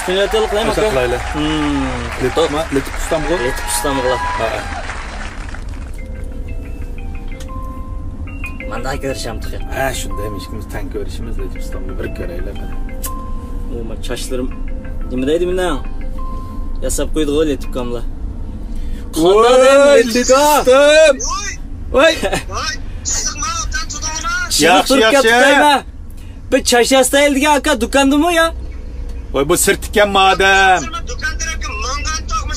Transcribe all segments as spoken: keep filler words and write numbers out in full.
شۇنى ئۆتەلىق دەيمەن، ئاكا. قىلايلى. لېتىپما؟ لېتىپ ئۇستامغۇ؟ لېتىپ ئۇستامغۇلا. ھە. مانداق كۆرۈشەم تېخى. ھە، شۇنداق ئىككىمىز تەڭ كۆرۈشىمىز، لېتىپ ئۇستامنى بىر كۆرەيلى. ئۇ، ما چاچلىرىم نېمە دەيدۇ مېنىڭ؟ ياساپ قويدىغۇ لېتىپكاملا. ۋاي، لېتىپ ئۇستام! ۋاي! ۋاي! ياخشى، ياخشى. بىر چاچ ياسىتايلى دېگەن ئاكا دۇكاندىمۇ يا؟ ۋاي، بۇ سىرت ئىكەنمۇ ئادەم. دۇكان تەرەپكە ماڭغان چاغمۇ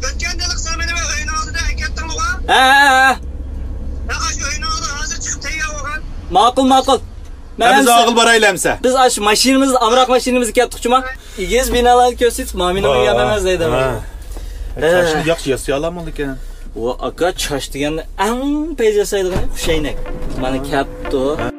ئۆتكەندە سەن مېنى ئۆينىڭ ئالدىدا ئەكەتتىڭغۇ؟ ھە، ھە، ھە. ھە، ئاشۇ ئۆينىڭ ئالدىدا ھازىر چىقىپ تەييار بولغان. ماقۇل، ماقۇل. مەن ھە، بىز ئەمسە ئاغىل بارايلى ئەمسە. بىز ئاشۇ ماشىنىمىز، ئامراق ماشىنىمىزدا كەتتۇقچۇما؟ ئېگىز بىنالارنى كۆرسىتىپ، مامىنىڭ ئۇيى ئەمەس دەيدۇ. ھە. چاچنى ياخشى ياسىيالامدىكەن. ۋا ئاكا، چاچ دېگەننى ئەڭ پەيز ياسايدىغىنى خۇشەينەك. مانا كەپتۇ.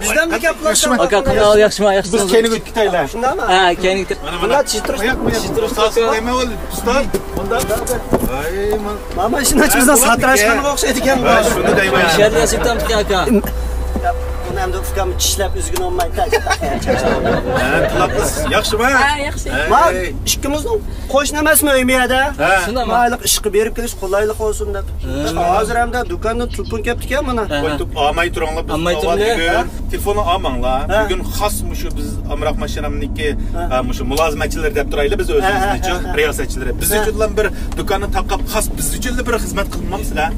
بىزدەن بىر گەپ قىلساڭ. ئاكا، قانداق ئەھۋال، ياخشىما، ياخشىما؟ بىز كەينىگە ئۆتۈپ كېتەيلى. شۇنداقمۇ؟ ھە، كەينىگە كېتىپ. مانا، مانا. بۇنداق چىتىر، ئۇستاز، چىتىر، ئۇستاز. ئۇستاز، دەيمەن، ئۇستاز. بۇنداق. ۋاي، مانا. مانا شۇنى ئىچىمىزدىن ساتىراشقانغا ئوخشايدىكەن بۇ. ھە، شۇنى دەيمەن. شەدە ياسىتامدىكەن ئاكا. بۇنى ئەمدى ئۇكام چىشلەپ ئۈزگىن بولمايدۇ. ھە، تىللاپ قىز، ياخشىما؟ ھە، ياخشى. ھەي. ما ئىككىمىزنىڭ قوشنا ئەمەسمۇ ئۆي مۇ يەردە؟ ھە. شۇنداقمۇ؟ ما ھېلىقى ئىشقا بېرىپ كېلىش قولايلىق بولسۇن دەپ. ھە. ھازىر ئەمدى دۇكاندىن تېلېفون كەپتىكەن مانا. ھە، ھە. قويۇپ ئالماي تۇرۇڭلار، بىز ئالماي تۇرۇڭلار. بۈگۈن تېلېفوننى ئالماڭلار. ھە. بۈگۈن خاس مۇشۇ بىز ئامراق ماشىنامنىڭكى، ھە، ھە، مۇشۇ مۇلازىمەتچىلىرى دەپ تۇرايلى بىز ئۆزىمىزنىچۇ، ھە، ھە، ھە، ھە. رىياسەتچىلىرى. بىزنىڭچۇ بىر دۇكاننى تاقاپ خاس بىز ئۈچۈنلا بىر خىزمەت قىلمامسىلەر؟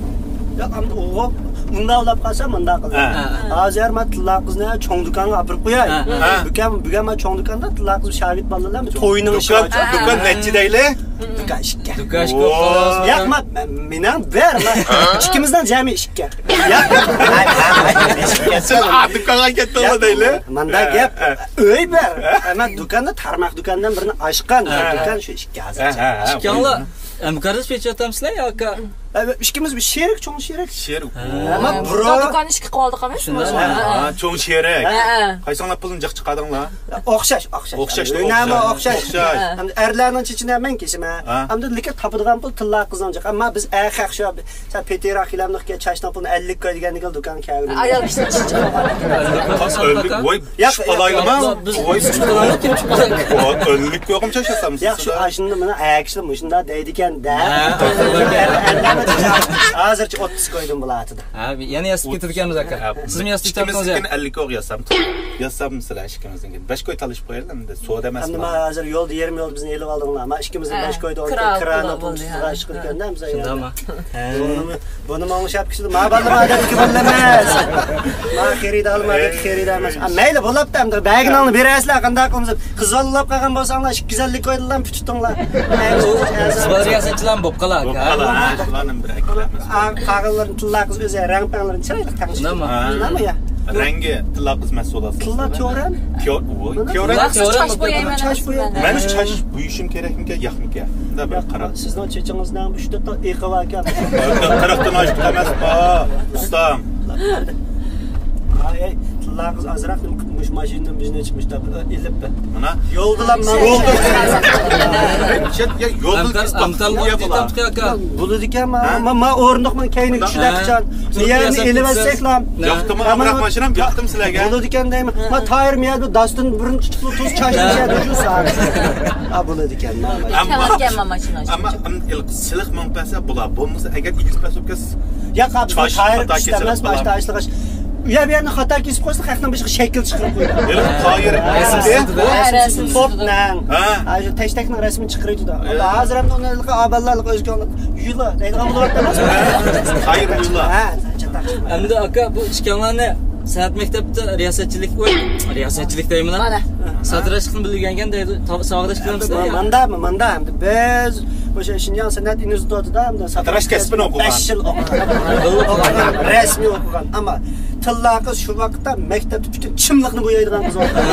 ياق، ئەمدى ئۇ مۇنداق ئويلاپ قالسا مۇنداق قىلىمىز. ھە. ھازىر ما تىللا قىزنى چوڭ دۇكانغا ئاپىرىپ قوياي. ھە. ھە. دۇكان، بۈگۈن ما چوڭ دۇكاندا تىللا قىز شاگىرت بالىلار بىلەن توينىڭ ئىشى بار. دۇكان نەچچە دەيلى؟ دۇكان ئىككى. دۇكان ئىككى بولۇپ قالىدۇ. ياق، ما، مېنىڭ بىر، ما، ئىككىمىزنىڭ جەمئىي ئىككى. ياق. سىز، ئا، دۇكانغا كەتتىڭلار دەيلى. مانداق گەپ. ھە. ئۆي بار. ئەمما دۇكاندا تارماق دۇكاندىن بىرنى ئاچقان. ھە. دۇكان شۇ ئىككى ھازىرچە. ھە، ھە، ھە. ئىككىڭلار ھەمكارلىشىپ ئىشلىتىۋاتامسىلەر ياكى؟ ئە، ئىككىمىز بىر شېرىك، چوڭ شېرىك. شېرىك. ھە. ئەمما بۇرۇن دۇكان ئىككى قىلىۋالدۇق ئەمەس؟ شۇنداق. ھە، چوڭ شېرىك. ھە، ھە. قايسىڭلار پۇلنى جىق چىقاردىڭلار؟ ئوخشاش، ئوخشاش. ئوخشاش، ئۆينىمۇ ئوخشاش. ئوخشاش. ھە. ئەمدى ئەرلەرنىڭ چېچىنى مەن كېسىمەن. ھە. ئەمدى لېكىن تاپىدىغان پۇل تىللا قىزنىڭ جىق. ئەمما بىز ئەخەق شۇ سەن پېتىراق كېلەمدۇ ئۇكا، چاچنىڭ پۇلىنى ئەللىك كوي دېگەندىكىن دۇكانغا كەلگىنىم. ئايال كىشىنىڭ ئىشى چىقىپ قالغان. ئەللىك كوي. ياق، چۈشۈپ قالايلىما؟ بىز، بىز چۈشۈپ قالايلىما؟ كىم چۈشۈپ قالاي؟ ئەللىك كويغىمۇ چاچ ياسامسىز؟ ياق، شۇ ئاشۇندىن مانا ئەكىشىلا مۇشۇنداق دەيدىكەن-دە. ھە. ھازىرچە ئوتتۇز كويدىن بولاتىدۇ. ھە، يەنە ياساپ كېتىدىكەنمىز ئاكا. ھە. سىزمۇ ياساپ كېتىۋاتىسىز يا؟ ئىككىمىزنىڭكىنى ئەللىك كويغا ياسام. ياسامسىلەر ئىككىمىزنىڭكىنى. بەش كوي تالىشىپ قويايلى ئەمدى. سودا ئەمەسمۇ؟ ئەمدى ما ھازىر يولدا يېرىم يولدا بىزنى ئېلىۋالدىڭلار. ما ئىككىمىزنى ھە، بەش كويدا كىرا ئولتۇرۇپ، كىرانىڭ پۇلىنى تۇتۇپ چىقىدىكەن-دە بىز ئاياللار. شۇنداقمۇ؟ ھە. بۇنىمۇ، بۇنىمۇ ئوڭشاپ كېتىدۇ. ما بالىلار ئادەتتىكى بالىلار ئەمەس. ما خېرىدارلار ئادەتتىكى خېرىدار ئەمەس. ئا، مەيلى، بولاپتۇ ئەمدى. بەرگىنىڭلارنى بېرەرسىلەر، قانداق قىلمىسۇن. قىز بالا بولاپ قالغان بولساڭلار، ئىككى يۈز ئەللىك كويدىنلا پۈتۈتۈڭلار. سىز بالا رىياسەتچىلەرمۇ بوپ قالار. بوپ قالار، ھە، شۇلارنى بىر ئەكىلەرمىز. قا-، قاغىلىرىنى تىللا قىز ئۆزى رەڭ-پەڭلىرىنى چىرايلىق تەڭشەپ. شۇنداقمۇ؟ ھە. شۇنداقمۇ يا؟ رەڭگى تىللا قىز مەسئۇل ئاستىدا. تىللا تۆرەم. تيو-، ۋوي، تيو رەڭ. تىللا تىللا تۆرەم. چاچ بويايمەن. چاچ بويايمەن. مەن چاچ بويىشىم كېرەكمىكەن، ياقمىكەن؟ شۇنداق بىر قاراپ. سىزنىڭ چېچىڭىزنىڭ ئۈچ تۆت تال ئېقى باركەن. قىرىقتىن ئاشتۇق ئەمەسمۇ، ئۇستام. ئاي، تىللا قىز ئازراق مۇشۇ ماشىنىدىن بىزنى چىقمىشتا ئېلىپ. مانا. يولدىلا مانا. يولدا. يا، يولدا ئەمتار، ئەمتار بۇ يەردە ئاكا. بولىدىكەن، ما، ھە؟ ما، ما ئورۇندۇق، ما كەينىگە چۈشىدۇ قاچان. مىيەرنى ئېلىۋەتسەكلا. ياقتىمۇ، ئامراق ماشىنام ياقتىمۇ سىلەرگە؟ بولىدىكەن دەيمەن. ما تايىر مىيەر بۇ داستىن بۇرۇن تۇتۇپ تۇز چاچنى شۇ سائەت. ھە، بولىدىكەن، ما. ئەمما، ئەمما سىلىق مېڭىپ بەرسە بۇلار. بولمىسا ئەگەر ئېگىز پەس بولۇپ كەتسە. ياق، بۇ تايىر ئىشلەتمەس، باشتا ئىشلىغاچ. ئۇ يەر بۇ يەرنى خاتا كېسىپ قويسا، خەقنىڭ بېشىغا شەكىل چىقىرىپ قويىدۇ. ھېلىقى تايىر. توپنىڭ. ھە. ھە، شۇ تەشتەكنىڭ رەسىمىنى چىقىرىۋېتىدۇ. ھە. ھازىر ئەمدى ئۇنى ھېلىقى ئابانلار ھېلىقى ئۆزگە ئاڭلاپ، يۇلا دەيدىغان بولۇۋاتىدۇ. خەير يۇلا. ھە، چاتاق چىقمايدۇ. ئەمدى ئاكا، بۇ ئىككىڭلارنى سەنئەت مەكتەپتە رىياسەتچىلىك، ئوي، رىياسەتچىلىك دەيمىنا. مانا. ساتىراشلىقنى بىلگەنكەن دەيدۇ، تا-، ساۋاقداش قىلامسىلەر؟ ماندا، ماندا ئەمدى بىز ئوشۇ شىنجاڭ سەنئەت ئىنستىتۇتىدا ھەمدە ساتىراش كەسپىنى ئوقۇغان. بەش يىل ئوقۇغان. ئوقۇغان، رەسمىي ئوقۇغان. ئەمما تىللا قىز شۇ ۋاقىتتا مەكتەپتە پۈتۈن چىملىقنى بويايدىغان قىز بولغان.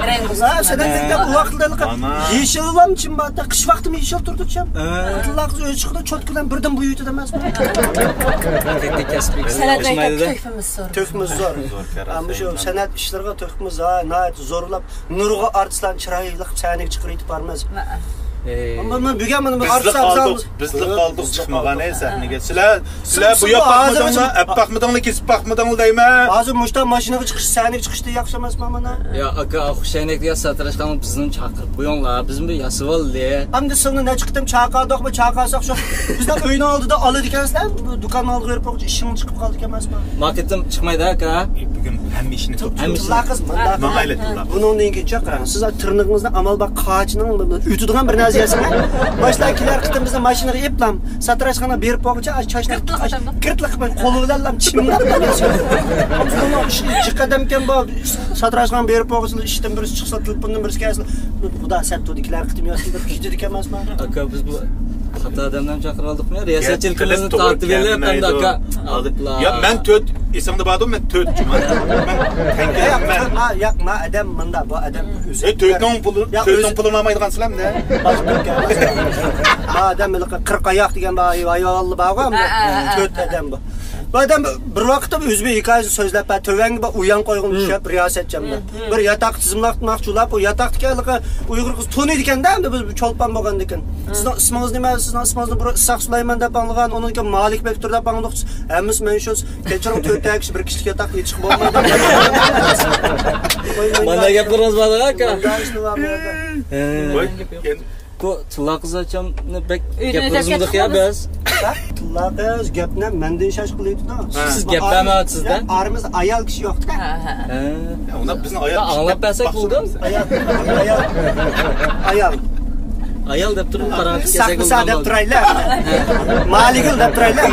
رەڭ بۇزۇق. ھە، سەنئەت مەكتەپ ئۇ ۋاقىتلاردا ئانا. يېشىللام چىم بار، قىش ۋاقتىمۇ يېشىل تۇرىدۇ چىم. ھە. تىللا قىز ئۆيگە چىقىدۇ، چوتكا بىلەن بىردىن بويايدۇ ئەمەسمۇ؟ ھەقىقىي كەسپىي. سەنئەت مەكتەپكە تۆھپىمىز زور. تۆھپىمىز زور. زور، ھە، مۇشۇ سەنئەت ئىشلىرىغا تۆھپىمىز ھە، ناھايىتى زورلاپ، نۇرغۇن ئارتىسلارنى چىرايلىق سەھنىگە چىقىرىۋېتىپ بارىمىز. مانا، مانا، بۈگۈن مانا بىزلا ئارتىس قالدۇق، ئابزال بىزلا قالدۇق چىقمىغان، ئەي، سەھنىگە. سىلەر، سىلەر بۇ ياق باقمىدىڭلار، ئەپ باقمىدىڭلار، كېسىپ باقمىدىڭلار دەيمەن. ھازىر مۇشتا ماشىنىغا چىقىش، سەھنىگە چىقىشتا ياخشى ئەمەسمۇ مانا؟ يا، ئاكا، خۇشەينەك يا ساتىراشخانا بىزنى چاقىرىپ قويۇڭلار، بىزمۇ ياسىۋالدى. ئەمدى سىلنى نەچچە قېتىم چاقىردۇقمۇ، چاقىرساق شۇ، بىزنىڭ ئۆينىڭ ئالدىدا ئالىدىكەنسىلەر، بۇ دۇكان ئالدىغا بېرىپ بولغۇچە ئىشىڭ چىقىپ قالىدىكەن ئەمەسمۇ؟ ما قېتىم چىقمايدۇ، ئاكا. بۈگۈن ھەممە ئىشنى توپ تىللا قىز مۇنداق. ماڭايلى تىللا. بۇنىڭدىن كېيىن چاقىراڭ. سىز تىرنىقىڭىزنى ئامال بار قاچىنىڭ ئۆتىدىغان بىر نەرسە يەسىڭ. باشتا كېلەر قېتىم بىزنى ماشىنىغا ئېپلام. ساتىراشخانىغا بېرىپ بولغۇچە ئاش چاچنى كىرتلىق ئاتامدۇ. كىرتلىق قىلىپ قولى بىلەن لام چىملاپ. بۇنىڭ ئىشى جىق ئادەمكەن بۇ. ساتىراشخانىغا بېرىپ بولغۇچە ئىشتىن بىرسى چىقسا، تېلېفوندىن بىرسى كەلسە، خۇدا سەت تۇدى كېلەر قېتىم ياسىنى دەپ كېتىدىكەن ئەمەسمۇ؟ ئاكا، بىز بۇ خاتا ئادەملەرنى چاقىرىۋالدۇقمۇ يا؟ رىياسەتچىلىكىمىزنى تارتىۋېلىپ، ئەمدى ئاكا. يا، مەن تۆت، ئېسىڭدە باردۇ، مەن تۆت جۇما. مەن تەڭگە، مەن. ياق، ما، ئادەم مۇندا، بۇ ئادەم ئۆزى. ئە، تۆتنىڭ پۇلى، يا، تۆتنىڭ پۇلىنى ئالمايدىغانسىلەر ئەمدى. ما ئادەم ھېلىقى قىرىق ئاياق دېگەن بار، ھايۋانلار بارغۇ ئەمدى. تۆت ئادەم بۇ. بۇ ئادەم بىر ۋاقىتتا ئۆزى بىر ھېكايىسىنى سۆزلەپ بەر، تۆۋەنگە بار ئۇيان قويغىنى چۈشۈرۈپ، رىياسەتچى ئەمدى. بىر ياتاق تىزىملاتماقچى بولۇپ، ئۇ ياتاقتىكى ھېلىقى ئۇيغۇر قىز تونۇيدىكەن-دە، ئەمدى بىز چولپان بولغاندىكىن. سىزنىڭ ئىسمىڭىز نېمە؟ سىزنىڭ ئىسمىڭىزنى بىر ئىسھاق سۇلايمان دەپ ئاڭلىغان، ئۇنىڭدىن كېيىن مالىك بەكتۇر دەپ ئاڭلىدۇق. ھەممىسى مەن شۇ، كەچۈرۈڭ، تۆت كىشى بىر كىشىلىك ياتاقتا يېتىشقا بولمايدۇ. مانا گەپلىرىڭىز بار ئاكا. مۇنداق ئىشلار بار بۇ يەردە. بۇ تىللا قىز ئاچام بەك گەپ قىلمىدۇق يا بىز. تىللا قىز گەپنى مەندىن شاش قىلىۋېتىدۇ. سىز گەپ بەرمەيۋاتىسىز-دە. ئارىمىزدا ئايال كىشى يوق-تۇ. ھە، ھە. ئۇنداق بىزنىڭ ئايال كىشى ئاڭلاپ بەرسەك بولدى. ئايال، ئايال، ئايال. ئايال دەپ تۇرۇپ قاراڭ. ساقلىسا دەپ تۇرايلى. مالىگۈل دەپ تۇرايلى.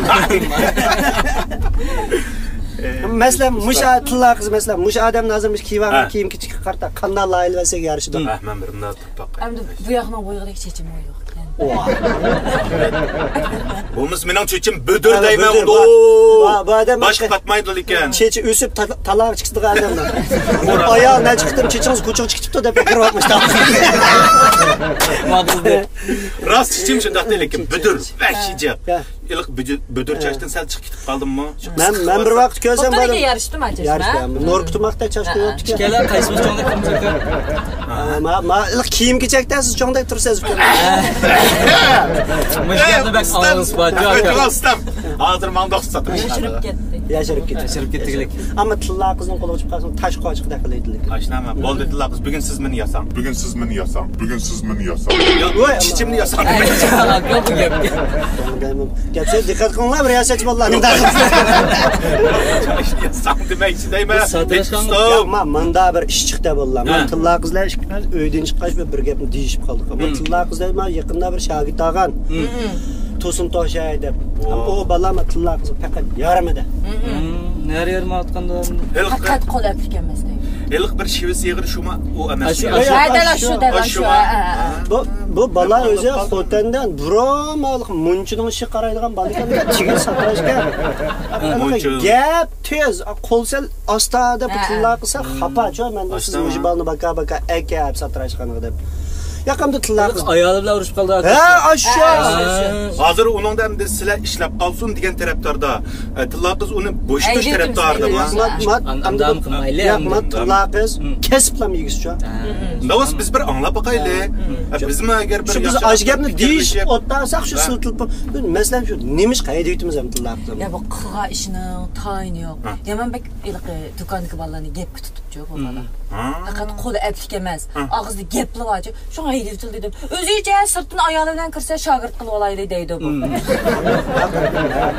مەسىلەن، مۇشۇ تىللا قىز، مەسىلەن، مۇشۇ ئادەمنى ھازىر مۇشۇ كىيىۋالغان كىيىم-كېچەككە قارىتا قانداق لايىھەلىۋەتسەك يارىشىدۇ؟ مەن بىر مۇنداق تۇرۇپ باقاي. ئەمدى بۇ ياقنىڭ بويىغىدەك چېچىمۇ يوق. بولمىسا مېنىڭ چېچىم بۈدۈر دەيمەن، بۈدۈر. بۇ ئادەم باشقا قاتمايدۇ لېكىن. چېچى ئۆسۈپ تالاغا چىقىدىغان ئادەملەر. ئايال نەچچە قېتىم چېچىڭىز كوچىغا چىقىپتۇ دەپ ئەكىرىۋاتمىش. ماقۇل دەپ. راست چېچىم شۇنداق دەي، لېكىن بۈدۈر، ۋەھشىيجىق. ھېلىقى بۈدۈر، بۈدۈر چاچتىن سەل چىقىپ كېتىپ قالدىممۇ؟ مەن، مەن بىر ۋاقىت كۆرسەم بولدى. يارىشتىمۇ چاچ؟ يارىشتى. نوركا تۇماقتەك چاچ قويۇپتىكەن. ئىككىيلەن قايسىمىز چوڭدەك تۇرمىساككەن؟ ما، ما، كىيىم كېچەكتە سىز چوڭدەك تۇرىسىز ئۇكام. مۇشۇ گەپنى بەك ئاڭلىغۇسى بار، جاكا. ئۇستام، ھازىر ماڭا دوست ساتىڭ. ياشىرىپ كەتتى. ياشىرىپ كەتتى. ياشىرىپ كەتتىگىلىك. ئەمما تىللا قىزنىڭ قولىغا چۈشۈپ قالسا تاش قوچىقىدەك قىلىدۇ. ئاشۇنداقمۇ؟ بولدى، تىللا قىز، بۈگۈن سىز مېنى ياساڭ. بۈگۈن سىز مېنى ياساڭ. بۈگۈن سىز مېنى ياساڭ. ياق، چېچىمنى ياساڭ. ئاكا، بۇ گەپكە. گەپ سۆز دىققەت قىلىڭلار، رىياسەتچى بالىلار. ياساڭ دېمەكچى دەيمەن. ياق، ما، ماندا بىر ئىش چىقتى بالىلار. ما، تىللا قىز بىلەن ئىككىمىز ئۆيدىن چىققاچ بىر، بىر گەپنى دېيىشىپ قالدۇق. ما، تىللا قىز بىلەن ما يېقىندا بىر شاگىرت ئالغان. توسۇن توشاي دەپ. ئۇ بالا ما تىللا قىزغا پەقەت يارىمىدى. نەرە يارىمايۋاتقاندا؟ پەقەت قول ئەپلىك ئەمەس دەيدۇ. ھېلىقى بىر شىۋىسى ئېغىر شۇما ئۇ ئەمەس. شۇ، شۇ. ھە، دەل شۇ، دەل شۇ. بۇ، بۇ بالا ئۆزى خوتەندە بۇرۇنمۇ مۇنچىنىڭ ئىشىغا قارايدىغان بالا ئىكەن. چىگىت ساتىراشكەن. گەپ تېز، قول سەل ئاستا دەپ تىللا قىلسا خاپا چۇ، مەندىن سىز مۇشۇ بالىنى باكا باكا ئەكەپ ساتىراشخانىغا دەپ. ياقامدا تىللا قىز. ئايالى بىلەن ئۇرۇشۇپ قالدى. ھە، ئاشۇ. ھازىر ئۇنىڭدا ئەمدى سىلەر ئىشلەپ قالسۇن دېگەن تەرەپداردا. ئە، تىللا قىز ئۇنى بوشىتىش تەرەپدارىدا. ياق، ما تىللا قىز كەسىپلا يېگۈسىچۇ. داۋاس بىز بىر ئاڭلاپ باقايلى. بىزمۇ ئەگەر بىر شۇ بىز ئاش گەپنى دېيىشىپ ئولتۇرساق شۇ سىلتىلىپ، مەسىلەن شۇ نېمە ئىش قايدا يېتىمىز ئەمدى تىللا قىز. يا بۇ قىلغان ئىشنىڭ تايىنى يوق. يامان بەك ھېلىقى دۇكاندىكى بالىلارنى گەپكە تۇتۇپچۇ بۇ بالا. پەقەت قولى ئەپلىك ئەمەس، ئاغزىدا گەپلا بارچۇ. شۇڭا ھەيدىۋېتىلدى دېدىم. ئۆزىچە سىرتتىن ئايالى بىلەن كىرسە شاگىرت قىلىۋالايلى دەيدۇ بۇ.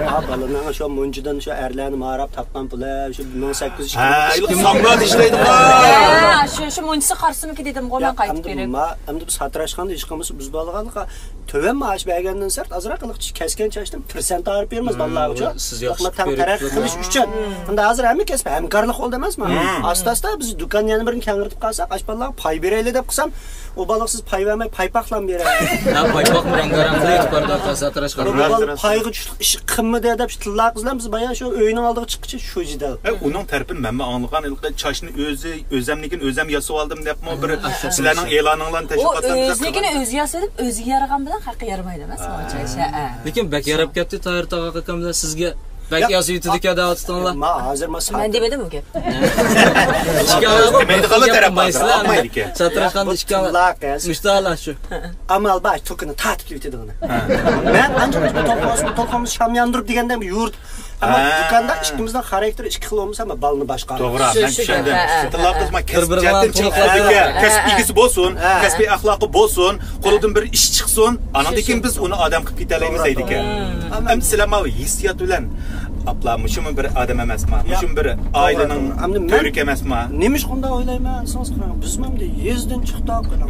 ھە، بالىنىڭ شۇ مۇنچىدىن شۇ ئەرلەرنى ماراپ تاپقان پۇلى شۇ بىر مىڭ سەككىز يۈز ئىككى مىڭ. ھە، سامغا ئىشلەيدىغان. ھە، شۇ، شۇ مۇنچىسى قارىسىمىكى دېدىمغۇ مەن قايتىپ بېرىپ. ئەمدى بۇ ساتىراشخانىدا ئىش قىلمىسا بىز بالىغانلىققا تۆۋەن مائاش بەرگەندىن سىرت، ئازراق كېسىلگەن چاچتىن پىرسەنت ئايرىپ بېرىمىز بالىلار ئۈچۈن. سىز ياخشى تەڭ تەرەققىي قىلىش ئۈچۈن. ئەمدى ھازىر ھەممە كەسىپ ھەمكارلىق بولدى ئەمەسمۇ؟ ئاستا ئاستا ھەتتا بىز دۇكان يەنە بىرنى كەڭرىتىپ قالساق، ئاشۇ بالىلارغا پاي بېرەيلى دەپ قىلسام، ئۇ بالىغا سىز پاي بەرمەي، پايپاقلام بېرەي. ھە، پايپاقمۇ رەڭگارەڭ قىلىۋېتىپ بارىدۇ، ساتىراشقان. بۇ بالا پايغا چۈشلۈك ئىش قىلمىدى دەپ، شۇ تىللا قىزلار بىز بايا شۇ ئۆينىڭ ئالدىغا چىققىچە شۇ جېدەل. ئە، ئۇنىڭ تەرىپىنى مەنمۇ ئاڭلىغان، ھېلىقى چاچنى ئۆزى، ئۆزەمنىكىنى ئۆزەم ياسىۋالدىم دەپمۇ بىر سىلەرنىڭ ئېلانىڭلارنى تەشۋىقاتلارنى ئۆزىنىڭكىنى ئۆزى ياسىدىپ، ئۆزىگە يارىغان بىلەن خەققە يارىمايدۇ ئەمەس، ماڭا چايشا. لېكىن بەك ياراپ كەتتى، تايىر تاغا ئاكام بىلەن سىزگە. بەك ياق، ياسىۋېتىدىكەن دەۋاتىتىڭلار. ما ھازىر ما سات- مەن دېمىدىم ئۇ گەپ. ئىككى ئاياغ دېمەيدىغانلا تەرەپ بار، ئالمايدىكەن. ساتىراشقاندا ئىككى ئاياغ. مۇشتاق شۇ. ئامال بار، توكىنى تارتىپ يېتىدىغىنى. مەن قانچە قىلسا توقۇن، توقۇن شام ياندۇرۇپ دېگەندە يۇرت. ئەمما دۇكاندا ئىككىمىزنىڭ خاراكتېرى ئىككى خىل بولمىسا، بالىنى باشقا. توغرا، مەن چۈشەندىم. تىللاپ قىلسا، كەسىپ جەھەتتىن چىڭ قىلىدىكەن. كەسىپ ئىگىسى بولسۇن، كەسپىي ئەخلاقى بولسۇن، قولىدىن بىر ئىش چىقسۇن، ئاناندىن كېيىن بىز ئۇنى ئادەم قىلىپ كېتەلەيمىز دەيدىكەن. ئەمدى سىلەر ماۋۇ ھېسسىيات بىلەن، ئاپلا، مۇشۇمۇ بىر ئادەم ئەمەسما؟ مۇشۇمۇ بىر ئائىلىنىڭ تۈۋرۈكى ئەمەسما؟ نېمىشقا ئۇنداق ئويلايمەن دېسىڭىز، قاراڭ، بىز ماندىن يېزىدىن چىقتۇق، قاراڭ.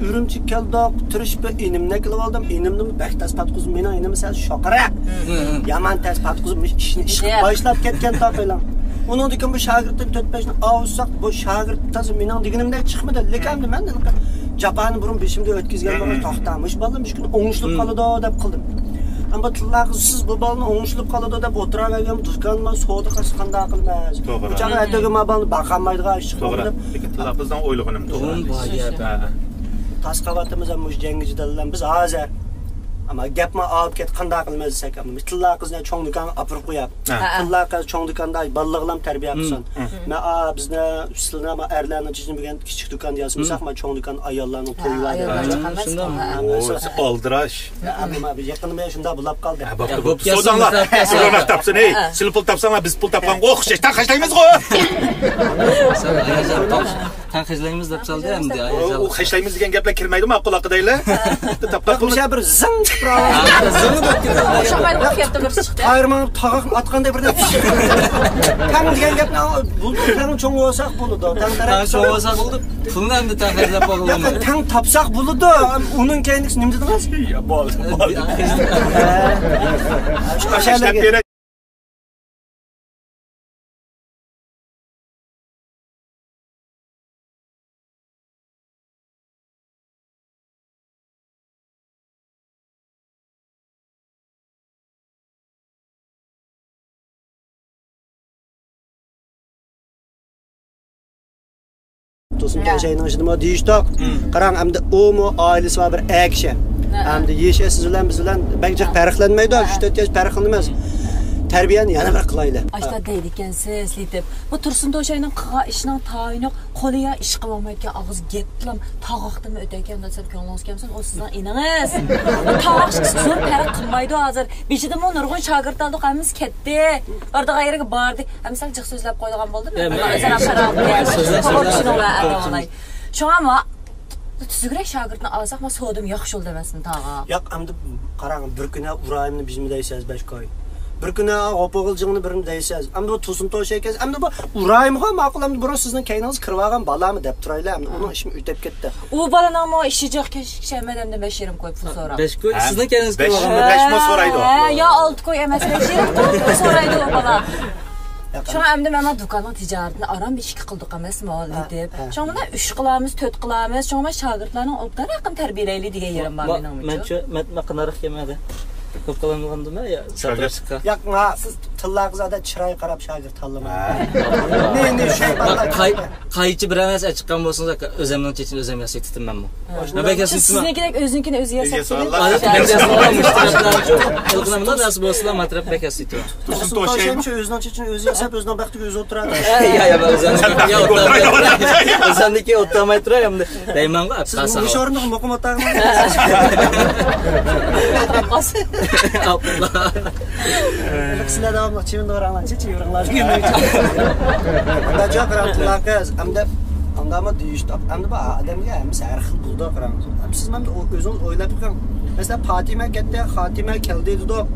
ئۈرۈمچىگە كەلدۇق، تىرىشىپ بىر ئىنىمنى ئەكىلىۋالدىم. ئىنىمنىمۇ بەك تەس پاتقۇزدۇم، مېنىڭ ئىنىم سەل شوقىراق. يامان تەس پاتقۇزۇپ، مۇشۇ ئىشنى، ئىشقا باشلاپ كەتكەن تاقىلاڭ. ئۇنىڭدىن كېيىن بۇ شاگىرتتىن تۆت-بەش ئاۋۇتساق، بۇ شاگىرت تازا مېنىڭ دېگىنىمدەك چىقمىدى. لېكىن ئەمدى مەن جاپانى بۇرۇن بېشىمدا ئۆتكۈزگەن بولغاچ، توختا، مۇشۇ بالىنى مۇشۇ كۈنى ئوڭۇشلۇق قالىدۇ دەپ قىلدىم. ئەمما تىللاقى سىز بۇ بالىنى ئوڭۇشلۇق قالىدۇ دەپ ئوتتۇرا بەرگەن دۇكانما سودا قىلسا قانداق قىلىمىز؟ بۇ چاغدا ئەتىگە ما بالىنى باقالمايدىغان ئىش چىقىدۇ دەپ. لېكىن تىللاقىزنىڭ ئويلىغىنىم توغرا. تاس قاۋاتىمىز ھەم مۇشۇ جەڭگىچى دەللەم بىز ھازىر. ئەمما گەپمۇ ئاۋۇپ كەتتى، قانداق قىلىمىز دېسەك، ئەمما تىللاقىزنى چوڭ دۇكانغا ئاپىرىپ قويۇپ. تىللاقىز چوڭ دۇكاندا بالىلىقلام تەربىيە قىلسۇن. مەن، ئا، بىزنى، سىلەرنى ئەرلەرنىڭ چېچىنى بۈگۈن كىچىك دۇكاندا ياسىمىساق، مەن چوڭ دۇكان ئاياللارنىڭ تويى بار دەپ. ئالدىراش. يېقىندا شۇنداق بولاپ قالدى. سوداڭلار، سوداڭلار تاپسۇن، ھەي، سىلەر پۇل تاپساڭلار، بىز پۇل تاپقانغا ئوخشاش، تەڭ خەجلەيمىزغۇ. تەڭ خەجلەيمىز دەپ سالدى ئەمدى. ئۇ خەجلەيمىز دېگەن گەپلەر كىرمەيدۇ، ماقۇل ئاقىدەيلى. تاپقان پۇل. بىر زىڭ چىقىپ. قايرىما تاغاقنى ئاتقاندەك بىر نەرسە. تەڭ دېگەن گەپنى بۇلدۇر، تەڭ چوڭ بولساق بولىدۇ. تەڭ چوڭ بولساق بولدى. پۇلنى ئەمدى تەڭ خەجلەپ بولغىلى. تەڭ تاپساق بولىدۇ. ئۇنىڭ كەينىدىكىسى نېمە دېدىڭىز؟ يا، بولدى، بولدى. تۇرسۇن توشاينىڭ ئىشىدىمۇ دېيىشتۇق. قاراڭ، ئەمدى ئۇمۇ ئائىلىسى بار بىر ئەر كىشى. ئەمدى يېشى سىز بىلەن بىز بىلەن بەك جىق پەرقلەنمەيدۇ، ئۈچ تۆت ياش پەرقلىنىمىز. تەربىيەنى يەنە بىر قىلايلى. ئاشتا دەيدىكەنسىز، لېتىپ. بۇ تۇرسۇن توشاينىڭ قىلغان ئىشىنىڭ تايىنى يوق، قولى يا ئىش قىلالمايدىكەن، ئاغزى گەپلەم، تاغاقتىمۇ ئۆتەيكەن دېسەم، كۆڭلىڭىز كەلمىسۇن، ئۇ سىزنىڭ ئىنىڭىز. بۇ تاغاق ئىشقا زور پەرق قىلمايدۇ ھازىر. بېشىدىمۇ نۇرغۇن شاگىرت ئالدۇق، ھەممىسى كەتتى. بارىدىغان يېرىگە باردى. ھەم سەل جىق سۆزلەپ قويىدىغان بولدۇم. ئۆزئارا قاراپ شۇڭا ما تۈزۈكرەك شاگىرتنى ئالساق، ما سودىمۇ ياخشى بولدى ئەمەسمۇ تاغا؟ ياق، ئەمدى قاراڭ، بىر كۈنى ئۇرايىمنى بىزمۇ دەيسىز، بەشكوي. بىر كۈنى غوپۇغۇلجىڭنى بىرنى دەيسىز. ئەمدى بۇ تۇرسۇن توشاي ئىكەنسىز. ئەمدى بۇ ئۇرايىمغا ماقۇل، ئەمدى بۇرۇن سىزنىڭ كەينىڭىزگە كىرىۋالغان بالامۇ دەپ تۇرايلى، ئەمدى ئۇنىڭ ئىشىمۇ ئۆتۈپ كەتتى. ئۇ بالىنىڭمۇ ئىشى جىق، كەچ ئىشەمەن ئەمدى بەش يېرىم كوي پۇل سوراپ. بەش كوي، سىزنىڭ كەينىڭىزگە كىرىۋالغان. بەشمۇ سورايدۇ. ھە، يا ئالتە كوي ئەمەس، بەش يېرىم كوي پۇل سورايدۇ ئۇ بالا. شۇڭا ئەمدى مانا دۇكاننىڭ تىجارىتىنى ئاران بىر ئىككى قىلدۇق ئەمەسمۇ، لېتىپ. شۇڭا مانا ئۈچ قىلامىز، تۆت قىلامىز، شۇڭا مانا شاگىرتلارنىڭ ئوبدان ھەققىنى تەربىيەلەيلى دېگەن يېرىم بار مېنىڭمۇچۇ. مەنچۇ، مەن، مەن قىنارىق يېمەدى. كۆپ قىلامدىمەن يا ساتىراشقا. ياق، ما، سىز تىللاغىز ئادەت چىرايغا قاراپ شاگىرت تاللىماڭ. نى، نى، شەيتانلار. قايچى بىر ئەمەس ئەچىققان بولسىڭىز، ئۆزەمنىڭ چېچىنى ئۆزەم ياسايتىمەنمۇ؟ مەن بەك ياسايتىمەن. سىزنىڭكىدەك ئۆزىنىڭكىنى ئۆزى ياساپ. ئادەتتە بەك ياسايتىمەن. مۇشۇ تەرەپلەرنى، قىلغىنىمدا نەرسە بولسىلا، ما تەرەپ بەك ياسايتىمەن. تۇرسۇن توشايمۇ؟ ئۆزىنىڭ چېچىنى ئۆزى ياساپ، ئۆزىنىڭ بەختىگە ئۆزى ئولتۇرىدۇ. يا، يا، مەن ئۆزۈمنىڭكى ئولتۇرماي تۇراي ئەمدى. دەيمەنغۇ، سىز مۇشۇ ئورۇندا مۇقىم ئولتۇرامسىز؟ سىلەر داۋاملىق چىۋىندىن بېرىڭلار، چىۋىندىن بېرىڭلار دېگەندەك. ئۇنداق جاۋاب بېرىڭ، تىللاقىز. ئەمدى ئاندامۇ دېيىشتۇق. ئەمدى بۇ ئادەمگە ھەممىسى ھەر خىل بولىدۇ، قاراڭ. سىز مانا ئۆزىڭىز ئويلاپ بېقىڭ. مەسىلەن، پاتىمە كەتتى، خاتىمە كەلدى دېدۇق.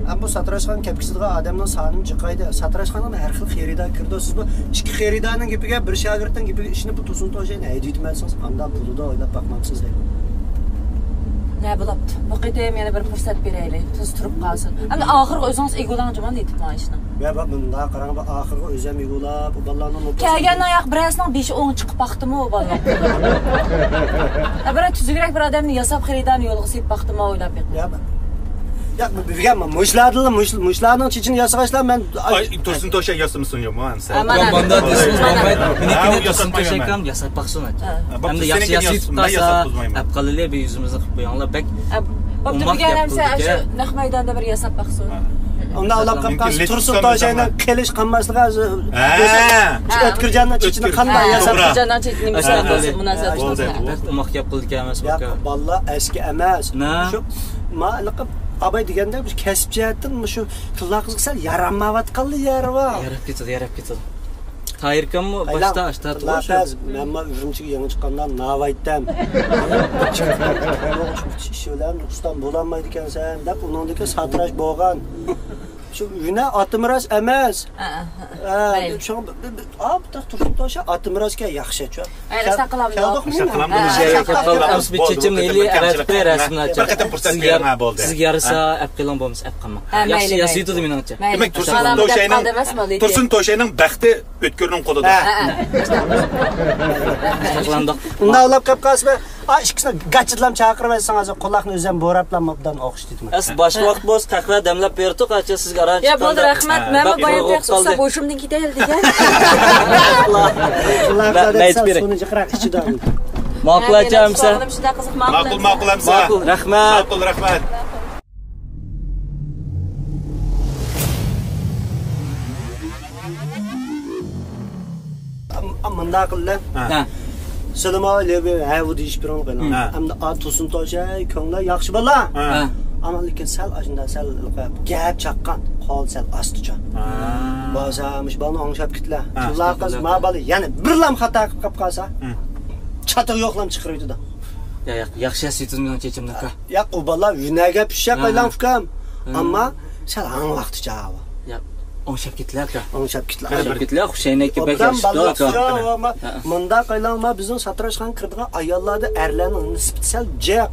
ئەمما بۇ ساتىراشقان كەپ كېتىدىغان ئادەمنىڭ سانىمۇ جىقايدى. ساتىراشخانىغا ھەر خىل خېرىدار كىرىدۇ. سىز بۇ ئىككى خېرىدارنىڭ گېپىگە، بىر شاگىرتنىڭ گېپىگە ئىشىنىپ، بۇ تۇرسۇن توشاينى ھەيدىۋېتىمەن دېسىڭىز، ئانداق بولىدۇ، ئويلاپ باقمامسىز دەيدۇ. نە بولۇپتۇ؟ بۇ قېتىم يەنە بىر پۇرسەت بېرەيلى. تۇز تۇرۇپ قالسۇن. ئەمدى ئاخىرىغا ئۆزىڭىز ئىگە بولۇڭ جۇمۇ، نېتىپ ماڭا ئىشنىڭ. يا، بۇ مۇنداق قاراڭ، بۇ ئاخىرغا ئۆزۈم يۈگۈلەپ، بۇ بالىلارنىڭ نوپۇزىنى كەلگەندە ياق، بىرەرسىنىڭ بېشى ئوڭ چىقىپ باقتىمۇ، ئۇ بالىلار. يا، بىرەر تۈزۈكرەك بىر ئادەمنى ياساپ، خېرىدارنى يولغا سېلىپ باقتىمۇ، ئويلاپ بېقىڭ. يا، يا، بىلگەنمەن، مۇشۇلاردىنلا، مۇش-، مۇشۇلارنىڭ چېچىنى ياسىغاچلا مەن، ئاي، تۇرسۇن توشاك ياسىمىسۇن، يا، مانا سەن. ئا، مانا. مۇنداق دېسىڭىز بولمايدۇ. مېنىڭكىنى ھە، تۇرسۇن ياساتمايمەن. توشاكام ياساپ باقسۇن. ھە. ھە، بوپتۇ، ھەمدە ياخشى سېنىڭكىنى ياسىتىپ ياسىتىم، مەن قالسا، ياساتقۇزمايمەن. ئەپ قالىلى، بىر يۈزىمىزنى قىلىپ قويۇڭلار، بەك بوپتۇ، ئوماق دېگەن گەپ ئەمسە قىلدىكەن. شۇ نەق مەيداندا بىر ياساپ باقسۇن. ھە. ئۇنداق ئۇلاپ قاپ قالسا، تۇرسۇن توشاينىڭ قېلىش قالماسلىقى ھازىر. ھە. ئۆتكۈرجاننىڭ چېچىنى قانداق ياساپ. ئۆتكۈرجاننىڭ چېچىنى مۇشۇنداق بولسا، مۇناسىۋەت. بەك ئوماق گەپ قىلدىكەن ئەمەس. ياق، بالىلار ئەسكى ئەمەس. شۇ، ما، ئاباي دېگەندەك، بىز كەسىپ جەھەتتىن مۇشۇ تىللا قىزغا سەل يارانمايۋاتقانلا يەر بار. ياراپ كېتىدۇ، ياراپ كېتىدۇ. تاھىركاممۇ باشتا ئاشتا تۇغۇش. مەنمۇ ئۈرۈمچىگە يېڭى چىققاندا ناۋايتتەم. ئىش بىلەن ئۇستام بولالمايدىكەنسەن دەپ، ئۇنىڭدىكى ساتىراش بولغان. شۇ ۋىنە ئاتىمىراس ئەمەس. ھە، ھە، ھە. ھە، مەيلى. شۇڭا بىر، بىر، بىر، ئا، بىر تۇرسۇن توشا ئاتىمىراسكا ياخشى چۈ. ئەي، رەسسا قىلامدۇ. كەلدۇقمۇ؟ رەسسا قىلامدۇ. ھە، بىر شەرەپكە قىلىپ، بىر چېچىمنى ئېلى ئەۋەتىپ قوي، رەسىمنى ئاچىمەن. بىر قېتىم پۇرسەت بېرىڭ، ھە، بولدى. سىزگە يارىسا، ئەپ قىلىڭ، بولمىسا ئەپ قىلماڭ. ھە، ياخشى، مەيلى، ياسىتىدۇ مېنىڭچە. مەيلى. دېمەك، تۇرسۇن توشاينىڭ، تۇرسۇن توشاينىڭ بەختى ئۆتكۈرنىڭ قولىدا. ھە. ساقلاندۇق. ئۇنداق ئۇلاپ قېلىپ قالسا، ئا، ئىككىسىنى گاچىدىلام چاقىرىۋەتسەڭ، ھازىر قۇلاقنى ئۆزۈم بوراپلا ئوبدان ئوخشىتىمەن. ئەس، باشقا ۋاقىت بولسا، قەھۋە دەملەپ بېرىتۇق، ئاچا سىزگە ئاران. يا، بولدى، چىققاندا. رەھمەت. ھە. مەن بەك بايام بولۇپ قالدى. ھوشۇمدىن كېتەيلى دېگەن. مەيتىپ بېرەي. سۇنى جىقراق ئىچىدۇ. ماقۇل، ئاچا، ئەمسە. ماقۇل، ماقۇل، ئەمسە. ماقۇل، ماقۇل، ئەمسە. ماقۇل، رەھمەت. ماقۇل، رەھمەت. ئام-، ئام-، مۇنداق قىلدى. ھە. سىلىمۇ ھە، بۇ دېيىشىپ بېرىڭ قويۇڭ. ھە. ئەمدى ئا، تۇرسۇن توشاي، كۆڭلى ياخشى بالا. ھە. ئەمما لېكىن سەل ئاشۇنداق سەل گەپ چاققان، قول سەل ئاستىچا. ھە. بولسا مۇشۇ بالىنى ئوڭشاپ كېتىلە. ھە. تىللا قىز، ما بالا يەنە بىرلام خاتا قىلىپ قاپقالسا، ھە، چاتىقى يوقلام چىقىرىۋېتىدۇ. يا، ياق، ياخشى ياسىتىدۇ مېنىڭ چېچىمنى، ئاكا. ياق، ئۇ بالا ھۈنەرگە پىششاق، ھە، ئايلاڭ ئۇكام. ھە. ئەمما سەل ھاڭ ۋاقتىچە ئاۋۇ. ياق، ئوڭشاپ كېتىلە، ئاكا. ئوڭشاپ كېتىلە. ئوڭشاپ كېتىلە، خۇشەينەككە بەك يارىشىپتۇ، ئاكا. ھە. مۇنداق ئايلاڭ، ما بىزنىڭ ساتىراشخانىغا كىرىدىغان ئاياللاردا ئەرلەرنىڭ نىسبىتى سەل جىق.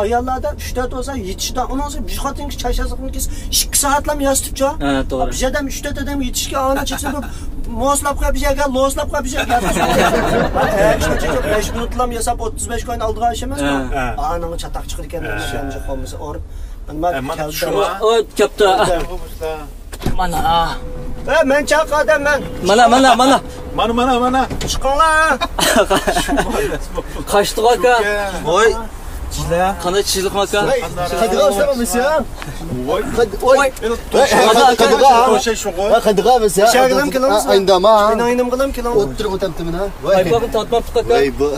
ئاياللاردا ئۈچ تۆت بولسا يېتىشىدۇ. ئۇنىڭ ئۈچۈن بىر خوتۇنكى چاي سازلىقنى كېسە ئىككى سائەتلەم ياسىتىپچۇ. ھە، توغرا. بىز ئادەم ئۈچ تۆت ئادەم يېتىشكە ئانا چېچىنىپ، موسلاپ قويۇپ بىر يەرگە، لوسلاپ قويۇپ بىر يەرگە. ئە، ئىشتە چېچىپ بەش مىنۇتلام ياساپ ئوتتۇز بەش كوين ئالىدىغان ئىش ئەمەسمۇ؟ ھە. ئانىڭغا چاتاق چىقىدىكەن، ھە، شۇ بولمىسا ئورۇپ. مانا، ھە، مانا كەلدى. شۇ. ئوي، كەپتۇ. مانا. ھە، مەن چاق ئادەم مەن. مانا، مانا، مانا. مانا، مانا، مانا. چىقىڭلار. قاچتۇق، ئاكا. ۋوي. قانداق چىشلىق، ئاكا؟ قېدىغا ئۇسلاممىسىز يا؟ ۋوي. قېدىغا. قېدىغا. قېدىغا بىز يا. شاگىلىم كېلىڭىز. ئاينداما. مېنىڭ يېنىمغىلام كېلىڭ. ئولتۇرۇپ ئۆتەمتىمىنا. ۋاي. پايپاقنى تارتماپتۇق، ئاكا. ۋاي بۇ.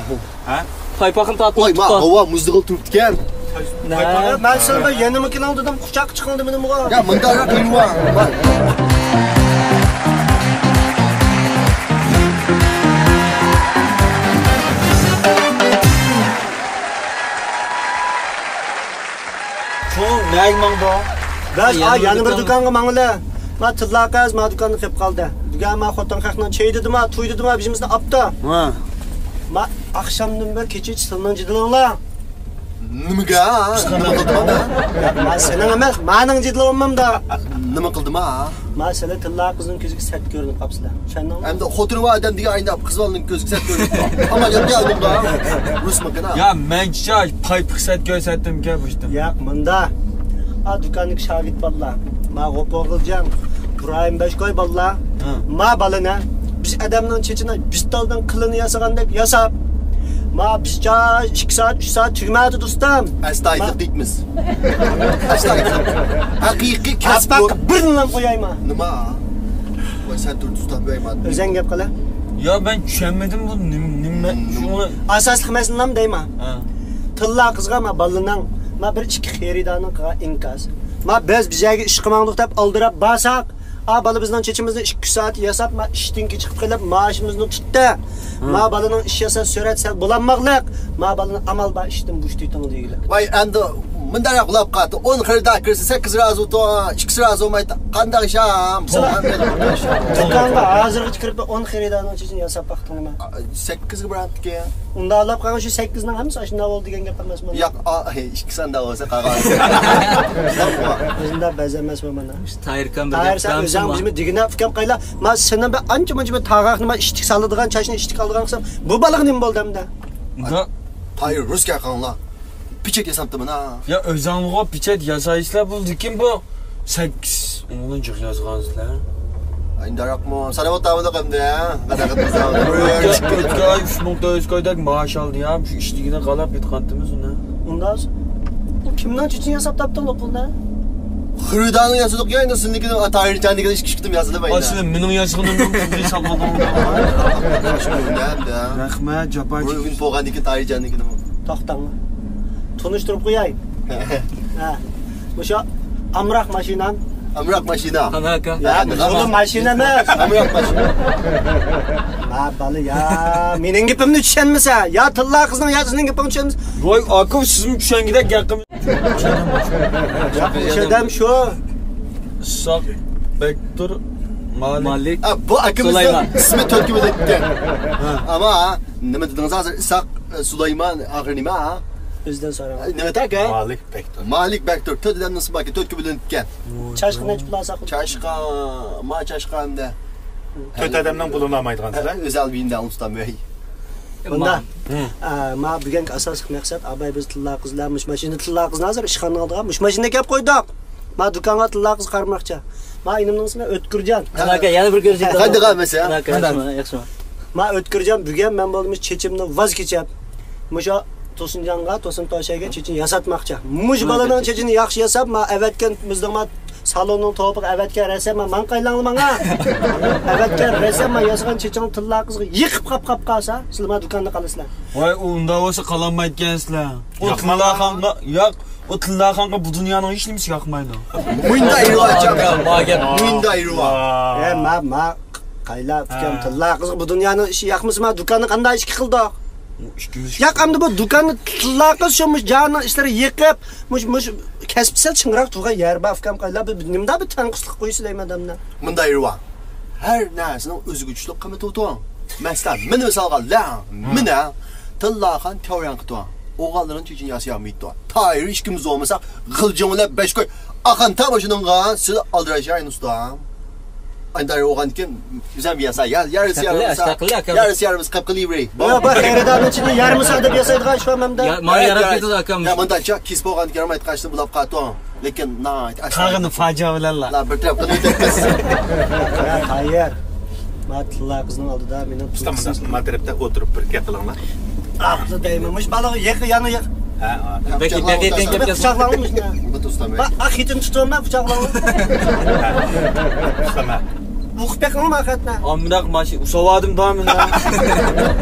ھە؟ پايپاقنى تارتماپتۇق. ۋاي، ما، ھاۋا مۇزدىغىل تۇرۇپتىكەن. مەن سىلەرگە يەنىمۇ كېلىڭ دېدىم، قۇچاققا چىقىڭ دېمىدىمغۇ؟ يا، مۇنداق قىلىۋا. شۇ نەگە ماڭدى؟ بەس، يەنە ئا، بىر يەنە بىر دۇكان. دۇكانغا ماڭىلى. ما تىللا قىز ما دۇكاننى قىپ قالدى. دېگەن ما خوتۇن خەقنىڭ چېيى دېدىما، توي دېدىما، بىزىمىزنى ئاپتا. ھە. ما ئاخشامدىن بېرى كېچىچە سىلنىڭ جېدىلىڭلار. نېمىگە؟ نېمە قىلدىما؟ ما سېنىڭ ئەمەس، مانىڭ جېدىلىڭ ئوممامدا. نېمە قىلدىما؟ ما سىلى تىللا قىزنىڭ كۆزىگە سەت كۆرۈنۈپ قاپسىلە. چۈشەندىڭمۇ؟ ئەمدى خوتۇنى بار ئادەم دېگەن ئاينداق قىز بالىنىڭ كۆزىگە سەت كۆرۈنۈپ. ئەمما ياق يا ئۇنىڭدا. رۇسمۇ قىنا. يا مەنچە پايپىق سەت كۆرسەتتىمكەن بۇ ئىشتىن. ياق، مۇندا. ئا، دۇكاندىكى شاگىرت بالىلار. ما غوپۇغىلجان، ئىبراھىم بەشكوي بالىلار. ھە. ما بالىنى بىز ئادەمنىڭ چېچىنى بىز تالدىن قىلىنى ياسىغاندەك ياساپ، ما بىزچە ئىككى سائەت، ئۈچ سائەت تۈگىمەيدۇ، دوستۇم. ئەستايىدىللىق دەيمىز. ئەستايىدىللىق. ھەقىقىي كەسىپ. بىرنىلا قويايما. نېمە؟ ۋاي، سەن تۇر، دوستۇم، بەيمان. ئۆزۈڭ گەپ قىلە. يا، مەن چۈشەنمىدىم، بۇ نېمە، نېمە، شۇڭا. ئاساسلىق مەسىلە نېمە دەيما؟ ھە. تىللا قىزغا ما بالىنىڭ، ما بىر ئىككى خېرىدارنىڭ قىلغان ئىنكاس. ما بىز بىر يەرگە ئىشقا ماڭدۇق دەپ ئالدىراپ بارساق، ئا، بالا بىزنىڭ چېچىمىزنى ئىككى سائەت ياساپ، ما ئىشتىن كېچىكىپ قېلىپ، مائاشىمىزنى تۇتتى. ھە. ما بالىنىڭ ئىش ياساش سۈرئەت سەل بولالماقلىق. ما بالىنى ئامال بار ئىشتىن بوشىتىۋېتىڭ دېگىلى. ۋاي، ئەمدى مۇنداق ياق، ئۇلاپ قاتى. ئون خېرىدار كىرسە، سەككىز رازى بولىدۇ، ئىككىسى رازى بولمايدۇ. قانداق ئىش ھە؟ دۇكانغا ھازىرغىچە كىرىپ، ئون خېرىدارنىڭ چېچىنى ياساپ باقتىڭمۇ؟ سەككىزگە باراتتىكەن. ئۇنداق ئۇلاپ قالغان شۇ سەككىزنىڭ ھەممىسى ئاشۇنداق بولدى دېگەن گەپ ئەمەسمۇ؟ ياق، ئىككىسى ئانداق بولسا قالغان. ئۇنداق بەز ئەمەسمۇ مانا؟ تاھىر ئاكام بىر گەپ قىلامسىز؟ ئۆزۈڭ بىزمۇ دېگىنە ئۇكام قايلا. ما سېنىڭ بىر ئانچە مۇنچە بىر تاغاقنى، ما ئىشتىك سالىدىغان، چاچنى ئىشتىك سالىدىغان قىلسام، بۇ بالىغا نېمە بولدى ئەمدى؟ تاھىر، رۇسكە قاڭلا. پېچەت ياساپتىمەن ھە. يا ئۆزۈڭلارغۇ پېچەت ياسايسىلەر بولدى، لېكىن بۇ سەككىز ئوڭلىنى جىق يازغانسىلەر. ئاينداراقمۇ ساناپ ئولتۇرمىدۇق ئەمدى ھە؟ قانداق قىلساق. ئۆتكەن، ئۆتكەن ئاي ئۈچ مىڭ تۆت يۈز كويدەك مائاش ئالدى يا، شۇ ئىشتىكىنى قالاپ ياتقانتىمىز ئۇنى. ئۇنداق ئۇ كىمنىڭ چېچىنى ياساپ تاپتىڭ ئۇ پۇلنى؟ خېرىدارنىڭ ياسىدۇق يا، ئەمدى سىزنىڭكىنى، تاھىرجاننىڭكىنى ئىككى ئۈچ قېتىم ياسىدىم ئەينە. ئاشۇ مېنىڭ ياسىغىنىمنى پۇلغا ھېسابلىدىڭ. رەھمەت، جاپا. بۇ كۈن بولغاندىن كېيىن تاھىرجاننىڭكىنىمۇ. توختاڭ. تونۇشتۇرۇپ قوياي. ھە. مۇشۇ ئامراق ماشىنام. ئامراق ماشىنا. قانداق ئاكا؟ يا، بۇ ماشىنا ئەمەس. ئامراق ماشىنا. ھە، بالا، يا، مېنىڭ گېپىمنى چۈشەنمىسە، يا تىللا قىزنىڭ، يا سېنىڭ گېپىڭنى چۈشەنمىسە. ۋاي، ئاكا، سىزمۇ چۈشەنگۈدەك گەپ قىلماڭ. يا، ئىساق بەكتۇر، مالىك. مالىك. ئا، بۇ ئاكىمىزنىڭ سۇلايمان. ئىسمى تۆتكە بۆلۈنۈپتىكەن. ھە. ئەمما نېمە دېدىڭىز ھازىر؟ ئىساق، ئە، سۇلايمان، ئاخىرى نېمە؟ ئۆزىدىن سوراڭ. ئە، نېمە ئاكا؟ مالىك بەكتۇر. مالىك بەكتۇر. تۆت ئادەمنىڭ ئىسمى باركەن، تۆتكە بۆلۈنۈپتىكەن. چاشقا نەچچە پۇل ئالساق؟ چاشقا، ما چاشقا ئەمدى. تۆت ئادەمنىڭ پۇلىنى ئالمايدىغانسىلەر؟ ئە، ئۆز ئالۋىندە ئۇستام ئۆي. بۇندا، ئە، ما بۈگۈنكى ئاساسلىق مەقسەت، ئاباي بىز تىللا قىز بىلەن مۇشۇ ماشىنا، تىللا قىزنى ھازىر ئىشخانىنىڭ ئالدىغا مۇشۇ ماشىنىنى كەپ قويدۇق. ما دۇكانغا تىللا قىز قارىماقچى. ما ئىنىمنىڭ ئىسمى ئۆتكۈرجان. قانداق ئاكا، يەنە بىر كۆرۈشتۇق. قانداق ئەمەسە؟ قانداق ئەمەسە؟ ياخشىمۇ؟ ما ئۆتكۈرجان، بۈگۈن مەن بولدى مۇشۇ چېچىمنى ۋاز كېچىپ، مۇشۇ توسۇنجانغا، توسۇن توشەيگە چېچىنى ياساتماقچى. مۇشۇ بالىنىڭ چېچىنى ياخشى ياساپ، ما ئەۋەتكەن بىزنىڭ ما سالوننىڭ توپىغا ئەۋەتكەن رەسەم، ما ماڭا قايلاڭلار ماڭا. ئەۋەتكەن رەسەم، ما ياسىغان چېچىڭ تىللا قىزغا يېقىپ قاپ قاپ قالسا، سىلەر ما دۇكاندا قالىسىلەر. ۋاي، ئۇ ئۇنداق بولسا قالالمايدىكەنسىلەر. ئۇ ياقمايدۇ. تىللاخانغا، ياق، ئۇ تىللاخانغا بۇ دۇنيانىڭ ھېچ نېمىسى ياقمايدۇ. مۇنداق ئېرىۋا ئاچام. مۇنداق ئېرىۋا. ئە، ما، ما، قايلا، ئۇكام، ھە. تىللا قىزغا بۇ دۇنيانىڭ ئىشى ياقمىسا، ما دۇكاننى قانداق ئىشكە قىلدۇق؟ ياق، ئەمدى بۇ دۇكاننى تىللا قىز شۇ، مۇشۇ جاننىڭ ئىشلىرى يېقىپ، مۇشۇ، مۇشۇ كەسپى سەل چىڭراق تۇرغان يەر بار، ئۇكام، قايلا، بىر نېمىدا بىر تەنقىسلىق قويسىلەيمەن ئادەمنى. مۇنداق ئېرىۋا. ھەر نەرسىنىڭ ئۆزىگە چۈشلۈك قىممىتى بولىدۇ. مەسىلەن، مېنى مىسالغا ئالساڭ، مېنى تىللاخان تياۋيۈەن قىلىدۇ. ئوغۇللىرىنىڭ چېچىنى ياسىيالمايدۇ. تاھىر ئىككىمىز بولمىساق، غىلجىڭ بىلەن بەشكۆي ئاخان تا ماشىنىڭغا سىز ئالدىراش ياينى ئۇستا. ئانداق بولغاندىكىن بىز ھەم ياسا، يا-، يارىسى يارمىسا، يارىسى يارمىسا قىلىپ قىلىۋېرەي. يا، بار خېرىدارنىڭ ئىچىدە يارمىسا دەپ ياسايدىغان ئىش بارمۇ ئەمدى؟ يا، مانا ياراپ كېتىدۇ ئاكام. يا، مۇنداق چا-، كېسىپ بولغاندىكىن يارىمايدىغان ئىشنى بۇلاپ قاتۇڭ. لېكىن ناھايىتى ئەستايىدىل. قالغىنى پاجىئە بىلەنلا. لا، بىر تەرەپتىن ئۆتەمىز. يا، تاييار. ما تىللا قىزنىڭ ئالدىدا مېنىڭ ئۇستا، مۇنداق، ما تەرەپتە ئولتۇرۇپ بىر گەپ قىلىڭلار. ئاپلا دەيمەن. مۇشۇ بالىغا يېقى، يانا يېقى. ھە، ھە. بەكى، بەكى تەڭ گەپ. قۇچاقلاڭلار مۇشۇنى. بۇ دوستلار، بەك. ئا، خېتىنى تۇتۇۋالما، قۇچاقلاڭلار. ئۇستا، مە. ئوقۇپ بېقىڭلار ما خەتنى. ئامراق ماشىنا، ئۇساۋادىم بار مېنىڭ.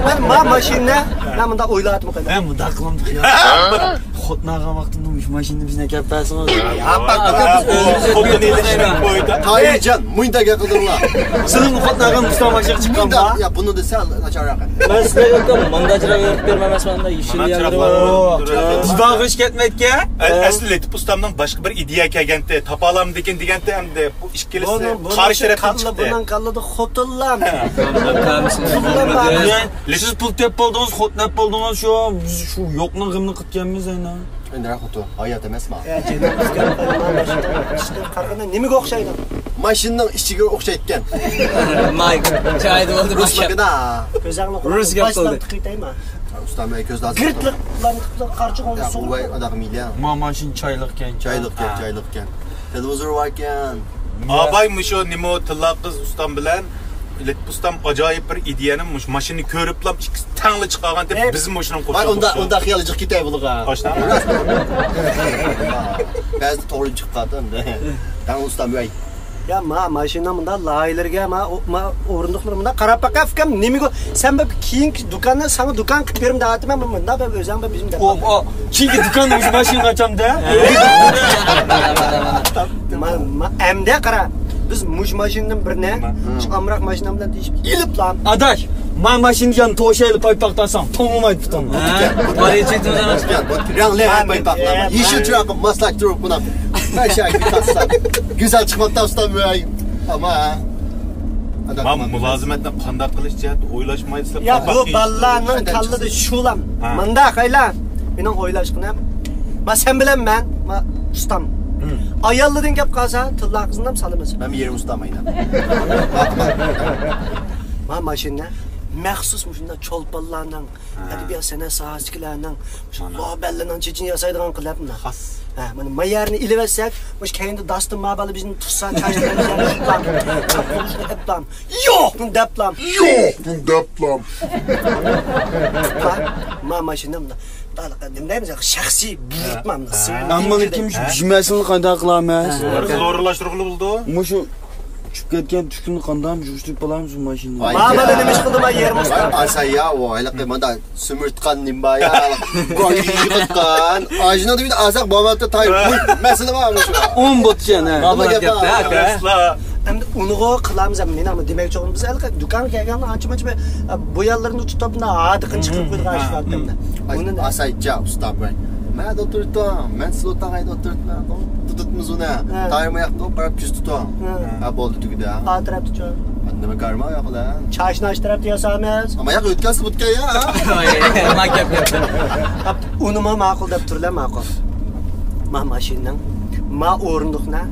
مەن ما ماشىنىنى، مەن مۇنداق ئويلاۋاتىمەن. مەن مۇنداق قىلامدىم يا. خوتۇن ئالغان ۋاقتىمدا مۇشۇ ماشىنىنى بىزنى ئەكەپ بەرسىڭىز. يا، پاكا، پاكا، بىز ئۆزىمىز ئۆتكۈزۈپ قويدۇق. تايىرجان، مۇنداق گەپ قىلدىڭلار. سىلىڭ خوتۇن ئالغان ئۇستا ماشىنا چىققان بار. يا، بۇنىڭدا سەل ناچارراق. مەن سىلەرگە ئۇكام مانداچراق ئۆرۈپ بېرىمەن، مەسىلەن، يېشىل يەرلىرى بار. جۇدا خۇش كەتمەيدىكەن. ئەسلى لېتىپ ئۇستامنىڭ باشقا بىر ئىدىيە كەلگەنتى، تاپالامدىكىن دېگەنتى ئەمدى. بۇ ئىككىلىسى قارشى تەرەپتىن چىقتى. بۇنىڭ كاللىدا خوتۇنلام. پۇللام بار. سىز پۇل تېپىپ بولدىڭىز، خوتۇن ئېلىپ بولدىڭىز، شۇ، بىز شۇ يوقنىڭ غېمىنى قىلىپ كەلمىز ئەينە. ئەينە خوتۇن، ھايات ئەمەسما؟ ئە، جېنىم ئۆزگەرمەي، ماشىنا قارىغاندا نېمىگە ئوخشايدۇ؟ ماشىنىنىڭ ئىچىگە ئوخشايدىكەن. ماي، چايدا بولدى، رۇس ماشىنا. ماكىنا. كۆزۈڭنى رۇس گەپ قىلدى. ئۇستام، ئەي، كۆز لازىم. گىرتلىق بىلەن قارچۇق ئۇ سۇغۇرتا. ۋاي، ئاداق مىليا. ما ماشىنا چايلىقكەن، چايلىقكەن، ھە. چايلىقكەن. تېلېۋىزور باركەن. ئاباي مۇشۇ نېمە تىللا قىز ئۇستام بىلەن لېتىپ ئۇستام ئاجايىپ بىر ئىدىيەنى مۇشۇ ماشىنىنى كۆرۈپلا ئىككىسى تەڭلا چىقارغان دەپ بىز مۇشۇنىڭ قوشۇلدۇق. ئۇنداق، ئۇنداق خىيالى جىق كېتەي بۇلىغا. بەزىدە توغرا چىقىپ قالدى ئەمدى. تەڭ ئۇستام، ۋەي. يا، ما، ماشىنا مۇنداق لايىھەلىرىگە، ما، ئو-، ما، ئورۇندۇقلىرى مۇنداق قاراپ باقە، ئۇكام، نېمىگە، سەن بۇ كېيىنكى دۇكاننى، ساڭا دۇكان قىلىپ بېرىمەن دەۋاتىمەن، مۇنداق بىر ئۆزۈڭ بىر بىزىم دەپ. ئو، ئو، كېيىنكى دۇكاننى مۇشۇ ماشىنىغا ئاچامدە. ما، ما، ئەمدى قارا. بىز مۇشۇ ماشىنىدىن بىرنى، شۇ ئامراق ماشىنا بىلەن تېشىپ ئېلىپلا. ئاداش، ما ماشىنىنى يان توشايلى پايپاق تاساڭ، توڭلىمايدۇ پۇتۇڭ. ھە، پارا چېكىڭ ئەمەس. رەڭلىك پايپاقلار. يېشىل چىراغقا ماسلاشتۇرۇپ، بۇنى مەشەگە تاسسام. گۈزەل چىقماپتۇ ئۇستام. ئەمما، مۇلازىمەتنى قانداق قىلىش جەھەتتە ئويلاشمايسىلەر؟ يا، بۇ بالىلارنىڭ كاللىدا شۇلام. مۇنداق ئايلا. مېنىڭ ئويلاشقىنىم، ما سەن بىلەن مەن، ما ئۇستام. ئاياللاردىن گەپ قالسا، تىللا قىزنام سالىمىز. مەن يېرىم ئۇستام ئاينا. ما ماشىنا مەخسۇس مۇشۇنداق چولپانلارنىڭ، ئەدەبىيات سەنئەت ساھەسىدىكىلەرنىڭ، مۇشۇ لوبەللىنىڭ چېچىنى ياسايدىغان قىلىپ مۇنداق. خاس. ھە، مانا ما يەرنى ئېلىۋەتسەك، مۇشۇ كەينىدە داستىن ما بالا بىزنى تۇتسا، چاچلىرىمىزنى ئېپلام، قوغۇشنى ئېپلام. يوق! دەپلام. يوق! دەپلام. ما ماشىنا مۇنداق. نېمە دەيمىز، شەخسىي بۇيرۇتما مۇنداق. ئەمما لېكىن مۇشۇ بىژمەسىنى قانداق قىلامىز؟ زورلاشتۇرغىلى بولىدۇ. مۇشۇ چۈشۈپ كەتكەن تۈكنى قانداق يىغىشتۇرۇپ بولامىز بۇ ماشىنىنى؟ ما بالا نېمە ئىش قىلدى ما يېرىم ئۇستا؟ ئاسايا، ئۇ ھېلىقى مانا سۈمۈرتقان نېمە بار يا؟ يىغىتقان. ئاشۇنىڭ تۈگىدە ئازاق بولماپتۇ، تاي. مەسىلە بار مۇشۇ. ئون بوتچان، ھە. ئەمدى ئۇنىغۇ قىلامىز، ئەمدى مېنىڭ دېمەكچى بولغىنىم، بىز ھېلىقى دۇكانغا كەلگەندە ئانچە مۇنچە بۇ يەرلىرىنى تۇتۇپ، ھادىقىنى چىقىرىپ قويىدىغان ئىش بار. ئاسايچە ئۇستا بىر. مەن ئولتۇرتۇڭ، مەن سىلى ئولتۇرغان ئولتۇرتمەن. تۇتۇتمىز ئۇنى. تايماياقتا قاراپ كۆز تۇتۇڭ. ھە، بولدى، تۈگىدى. ئا تەرەپتىچۇ؟ نېمە كارما ياقلا؟ چاچنى ئاشۇ تەرەپتە ياسامىز. ئەمما ياق ئۆتكەنسە بۇتكەن يا. ئۇنىمۇ ماقۇل دەپ تۇرلا، ماقۇل. ما ماشىنىنىڭ، ما ئورۇندۇقنى،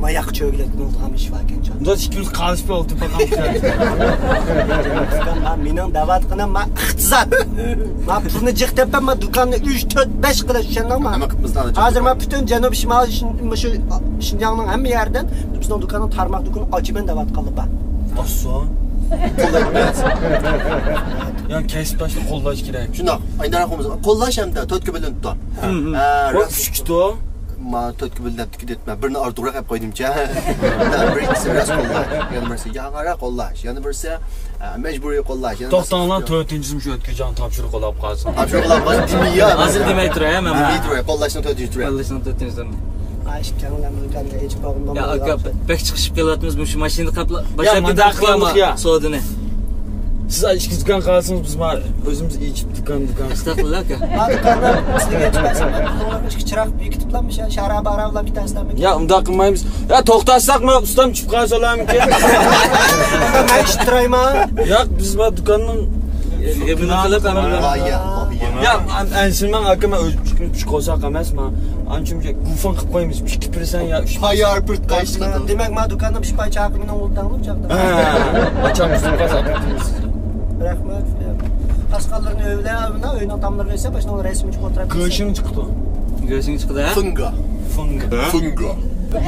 ما ياق چۆگىلەتكىنى ئۇنتۇغان ئىش باركەنچۇ. بۇندا ئىككىمىز قالىشىپ ئولتۇرۇپ باقامىز. مېنىڭ دەۋاتقىنىم ما ئىقتىساد. ما پۇلنى جىق تېپىپ، ما دۇكاننى ئۈچ، تۆت، بەش قىلىش، چۈشەندىڭما؟ ھازىر ما پۈتۈن جەنۇب شىمال شىن-، مۇشۇ شىنجاڭنىڭ ھەممە يەردىن بىزنىڭ دۇكاننىڭ تارماق دۇكىنى ئاچىمەن دەۋاتقانلار بار. ئاچسۇن. يا كەسىپداشنى قوللاش كېرەك. شۇنداق. ئايدارا قوللاش ھەمدە تۆتكە بۆلۈنۈپتۇ. ھە، ئۈچكىتۇ. ما تۆتكە بۆلۈنۈپتۇ. مەن بىرنى ئارتۇقراق ئەپ قويدۇمچە. بىرىنچىسى راست قوللاش، يەنە بىرسى ياخشىراق قوللاش، يەنە بىرسى، ئە، مەجبۇرىي قوللاش، يەنە بىرسى. توختاڭلار، تۆتىنچىسىمۇ شۇ ئۆتكۈر جان تاپشۇرۇق قولاپ قالسۇن. تاپشۇرۇق قولاپ قالسۇن، دېمەي يا. ھازىر دېمەي تۇراي، ھە، مەن. دېمەي تۇراي، قوللاشنىڭ تۆتىنچى تۈرى. قوللاشنىڭ تۆتىنچى تۈرى. ئا، ئىككىڭلار دۇكاندا ئېچىپ قويغىن. يا، ئاكا، بەك چىقىشىپ كېلىۋاتىمىز، مۇشۇ ماشىنىدا قاپلا. باشلاپ كېتىمىز سودىنى. سىز ئىككى دۇكان قالسىڭىز، بىز ما ئۆزىمىز ئېچىپ دۇكان، دۇكان. ئەستەغپۇرۇللا، ئاكا. ما دۇكاننى سىزگە ئېچىپ بەرسەم، بۇلارنىڭ ئىچىگە چىراغ بېكىتىپلا، شارا بارا بىلەن كېتەرسىلەرمىكىن؟ يا، ئۇنداق قىلمايمىز. يا، توختاتساق، ما ئۇستام چۈشۈپ قالسالارمىكىن؟ مەن ئىشتىرايما؟ ياق، بىز ما دۇكاننىڭ يا، ئەنسىمەڭ ئاكا، مەن ئۆزۈم چۈشۈپ قالساق ئەمەس، ما ئانچە مۇنچە گۇفاڭ قىلىپ قويىمىز، ئىككى پىرسەنت يا ئۈچ پىرسەنت. دېمەك، ما دۇكاننىڭ بىر پاي چاقى مېنىڭ ئولتاڭلىم چاقتا. ھە، ئاچام بىزنىڭ قازا ئەپەتىمىز. رەھمەت. پاسقاللىرىنى ئۆيلە، ئۆينىڭ تاملىرىغا ئېسە، باشنىڭ رەسىمىنى چىقىپ ئولتۇرۇپ. گۆشىڭ چىقىدۇ. گۆشىڭ چىقىدۇ، ھە؟ فۇنگا. فۇنگا. فۇنگا.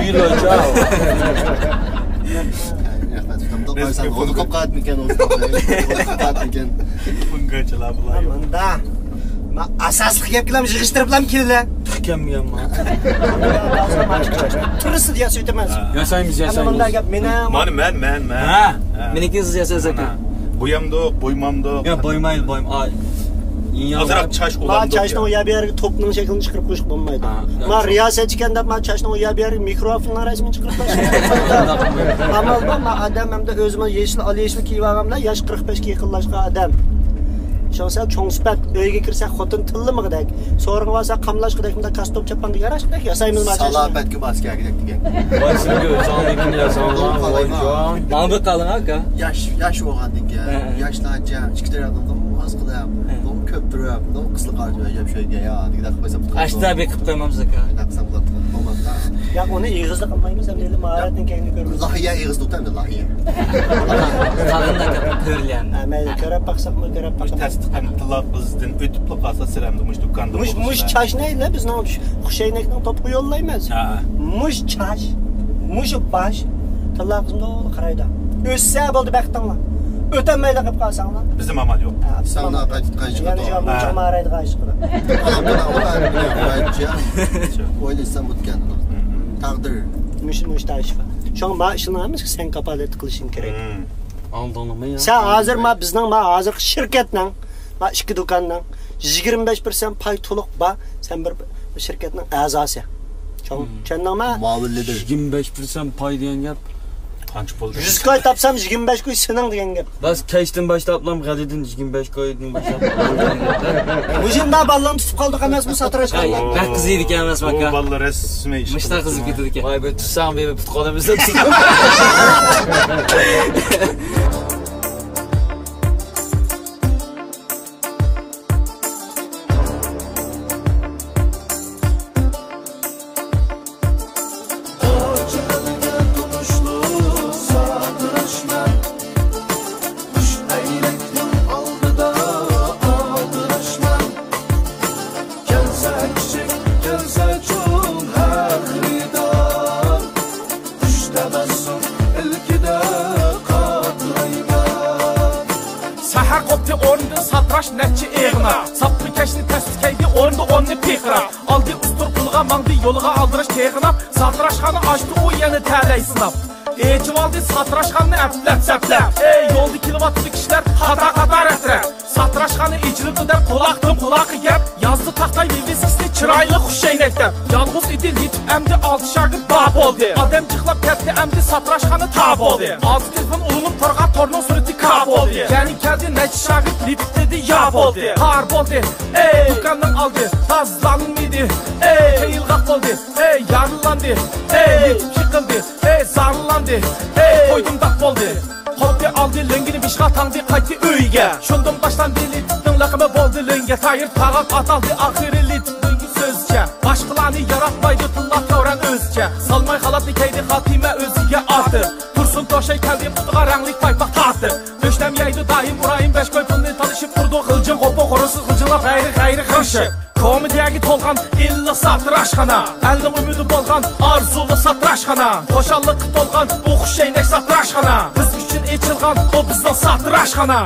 يۈرە، چاۋ. رەھمەت، ئۇستام. قويساڭ، ئۇنى قويۇپ قالاتمىكەن، ئۇنى قويۇپ قالاتمىكەن. فۇنگاچىلار بۇلار. مۇندا. ما ئاساسلىق گەپكىلەم يىغىشتۇرۇپلام كېلىلە. تىخ كەلمىگەن ما. تۈرىسى دېگەن سۆيتىمەن. ياسايمىز، ياسايمىز. مۇندا گەپ مېنىڭ. مانا مەن، مەن، مەن. ھە. مېنىڭكىنى سىز ياسايسىز ئاكا. بويامدۇق، بويمامدۇق. يا، بويمايلى، بويم-، ئاي. ئازراق چاچ ئۇلاندۇق. چاچنىڭ ئۇ يەر بۇ يەرگە توپنىڭ شەكلىنى چىقىرىپ قويۇشقا بولمايدۇ. ما رىياسەتچىكەن دەپ، ما چاچنىڭ ئۇ يەر بۇ يەرگە مىكروفوننىڭ رەسىمىنى چىقىرىپ قويۇش. ئامال بار، ما ئادەم ھەمدە ئۆزىمۇ يېشىل، ئال يېشىل كىيىۋالغان بىلەن ياش قىرىق بەشكە يېقىنلاشقان ئادەم. شۇڭا سەل چوڭ سۈپەت، ئۆيگە كىرسە خوتۇن تىللىمىغۇدەك، سورۇنغا بارسا قاملاشقۇدەك، مۇنداق كاستوپ چاپاندا ياراش. ياسايمىز ما چاچنى. سالاپەتكە باس كەگىدەك دېگەن. بايسىلىگە ئۆزۈڭنىڭكىنى ياساڭلار، ۋايجان. ماڭا بىر قالىڭ ئاكا. ياش، ياش بولغاندىن كېيىن، ياشلارچە ئىككى تەرەپنى ئاز قىلىپ، كۆپ تۇرۇپ، قىزلار قارىشى ياپ شۇ يا دېگەندەك قىلسا. ئاشتا بېقىپ قويمامسىز ئاكا؟ ياق، ئۇنى ئېغىزدا قىلمايمىز، ئەمدى ماھارەتنى كەينىدە كۆرىمىز. لايىھە ئېغىزدا ئوتۇ ئەمدى لايىھە. قالغاندا كۆرۈلگەن. ھە، مەيلى، كۆرۈپ باقساقمۇ، كۆرۈپ باقساق. تەستىقلىنىپ، تىللا بىزدىن ئۆتۈپلا قالسا، سىلەر ئەمدى مۇشۇ دۇكاندا مۇش، مۇش چاچنى ئەيلە، بىزنىڭ خۇشەينەكنىڭ توپىغا يوللايمىز. ھە. مۇش چاچ، مۇشۇ باش، تىللا قىزىم دوغرا قارايدۇ. ئۆتسە بولدى بەختىڭلار. ئۆتەلمەيلا قېلىپ قالساڭلار. بىزدىن ئامال يوق. ھە، ساڭلار قايتىپ قايتىپ يەنە شۇ مۇشۇ مارايدىغان ئىش قىلىپ. ئويلىسام ئۆتكەن. تەقدىر. مۇشۇ، مۇشۇ ئىش بار. شۇڭا ما ئىشنى ھەممىسىگە سەن كاپالەتلىك قىلىشىڭ كېرەك. ئاڭلىدىڭلارمۇ يا؟ سەن ھازىر ما بىزنىڭ ما ھازىرقى شىركەتنىڭ، ما ئىككى دۇكاننىڭ يىگىرمە بەش پىرسەنت پاي تولۇق بار. سەن بىر شىركەتنىڭ ئەزاسى. چۈشەندىڭمۇ؟ مۇئاۋىن لىدىر. يىگىرمە بەش پىرسەنت پاي دېگەن گەپ. قانچە پۇل؟ يۈز كوي تاپسام، يىگىرمە بەش كوي سېنىڭ دېگەن گەپ. بەس كەچتىن باشلاپلا غەلىدىن يىگىرمە بەش كويدىن باشلاپ. مۇشۇنداق بالىلارنى تۇتۇپ قالدۇق ئەمەسمۇ، ساتىراشقا؟ ھەي، بەك قىزىيدىكەن ئەمەسمۇ، ئاكا؟ بۇ بالىلار رەسمىي ئىش مۇشۇنداق قىلىپ قىزىپ كېتىدىكەن. ۋاي، بىر تۇتساڭ، بىر پۇت قولىمىزدا تۇتساڭ. سەھەر قوپتى ئورنىدىن ساتىراش نەچچە ئېغىناپ، ساپقا كەچنى تەستىكەيدى ئورنىدا ئورنىنى پىرقىراپ. ئالدى ئۇستۇر قولىغا، ماڭدى يولىغا ئالدىراش تېغىناپ، ساتىراشخانا ئاچتى ئۇ يەنە تەلەي سىناپ. ئېچىۋالدى ساتىراشخانىنى ئەپلەپ سەپلەپ، ئەي يولدا كېلىۋاتىدۇ كىشىلەر قاتار قاتار ئەترەپ. ساتىراشخانا ئېچىلىدۇ دەپ قۇلاقتىن قۇلاققا گەپ، يازدى تاختاي ۋىۋىسكىسىنى چىرايلىق خۇش ئەينەك دەپ. يالغۇز ئىدى لىتىپ ئەمدى ئالتە شاگىرت بار بولدى، ئادەم جىقلاپ كەتتى ئەمدى ساتىراشخانا تار بولدى. ئالدى تېلېفون ئۇلىنىپ تورغا تورنىڭ سۈرىتى كار بولدى. يەنە كەلدى نەچچە شاگىرت لىتىپ دېدى يا بولدى. قار بولدى، ئەي دۇكاننىڭ ئالدى تازىلانمىدى، ئەي قىيىلغاق بولدى، ئەي يارىلاندى، ئەي لىتىپ يىقىلدى، ئەي زارلاندى، ئەي قويدۇم داپ بولدى. قوپتى ئالدى لۆڭگىنى بېشىغا تاڭدى قايتتى ئۆيىگە. شۇندىن باشلاندى لىتىپنىڭ لەقىمى بولدى لۆڭگە. تايىر تاغاق ئاتالدى ئاخىرى لىتىپنىڭ سۆزىچە. باشقىلارنى ياراتمايدۇ تىللاپ تەۋرەن ئۆزىچە. سالماي خالاتنى كەيدى خاتىمە ئۆزىگە ئارتىپ. تۇرسۇن توشاي كەلدى پۇتىغا رەڭلىك پايپاق تارتىپ. دۆشنەم يەيدۇ دائىم ئىبراھىم بەش كوي پۇلنى تالىشىپ تۇرىدۇ غىلجىڭ غوپۇ غۇرۇرسىز غىلجىڭلاپ غەيرىي غەيرىي غىڭشىپ. كومېدىيەگە تولغان ئىللىق ساتىراشخانا، ئەلنىڭ ئۈمىدى بولغان ئارزۇلۇق ساتىراشخانا، خۇشاللىققا تولغان بۇ خۇشەينەك ساتىراشخانا، بىز ئۈچۈن ئېچىلغان بۇ بىزنىڭ ساتىراشخانا.